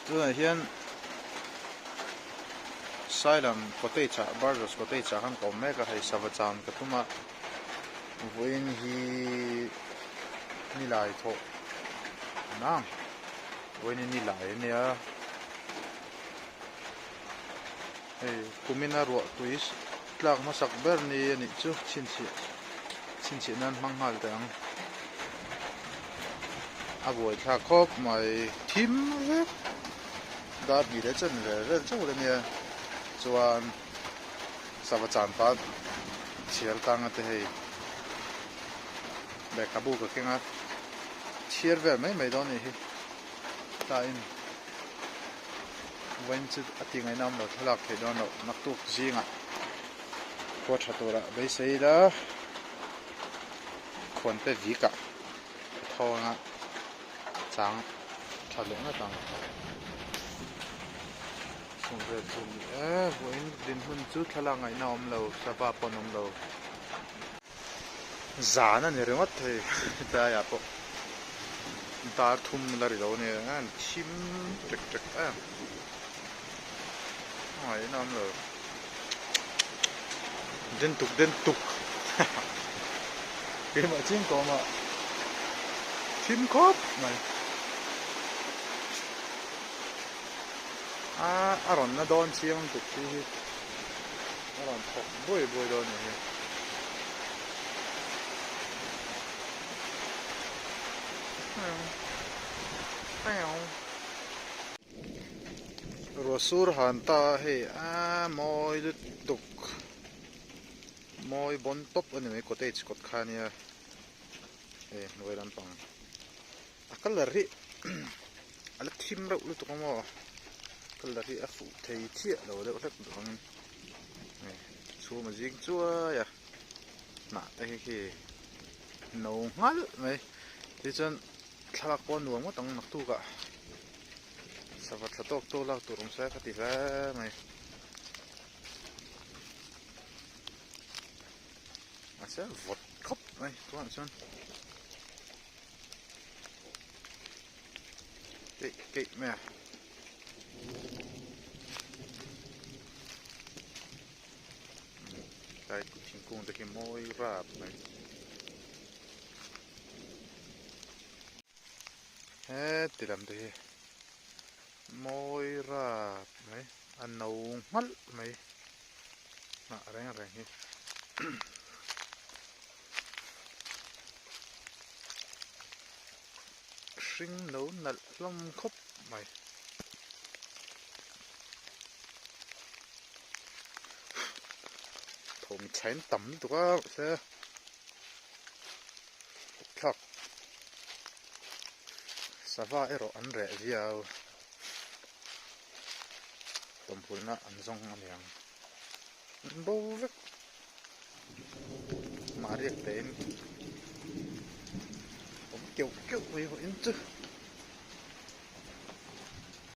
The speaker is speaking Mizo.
Tunah hian Sailam cottage ah Burgos cottage ah khan ka awm mek a hei sava chan ka tum a vawiin hi nilai thawh nang vawiin hi nilai a nia hei kumina ruah tui tlak hmasak ber ni a nih chu chhinchhiah chhinchhiah nan hmang nghal teh ang. A buaithlak khawp mai thim vek dar hnih leh chen vel vel chauh la nia chuan sava chan pa chhiar tanga te hei lehkhabu ka keng a chhiar vel mai mai dawn a nih hi tlaiin vawiin chu a ti ngaihna awm lo thlalak theih dawn loh naktuk zingah khua tha turah beisei ila. Khuante vikah a tho anga chang tha leh ngawt ang. Chung vel chu ni e, vawiin dinhmun chu thlalak ngaihna a awm lo, sava pawh an awm lo. Zan a ni ringawt thei hetlaiah pawh dar thum la ri lo a nia, a thim ṭek ṭek em. Ngaihna awm lo. Den tuk den tuk keimah chiang ka awm a thim khawp mai a a rawn na dawn chiang tuk hi hi a rawn thawk buai buai dawn a ni hi. Ruah sur han ta a hei a mawi lutuk mawi bawn tawp a ni mai cottage kawt kha ania hei hnuai lampang a colour hi a la thim reuh lutuk a maw colour hi a fuh thei chiah lo deuh hlek duh angin hei chhum a zing chuai a hnah te khi khi no nghalh mai tichuan thlalak pawh a nuam ngawt ang naktuk ah. Sava thla tawk tawk lak tur awm se ka ti hle mai. Mahse vawt khawp mai tunah chuan keih keih mai a. Tlai thingkung te khi mawi rap mai. Heti lam te hi mawi rap mai a no nghalh mai hnah reng reng hi. Hring lo nalh hlawm khawp mai. Thawm thain tam lutuk a mahse. Thlak sava erawh an reh viau tawmhulna an zawng a niang an bo vek mahriak tein awm keuh keuh mai pawhin chu.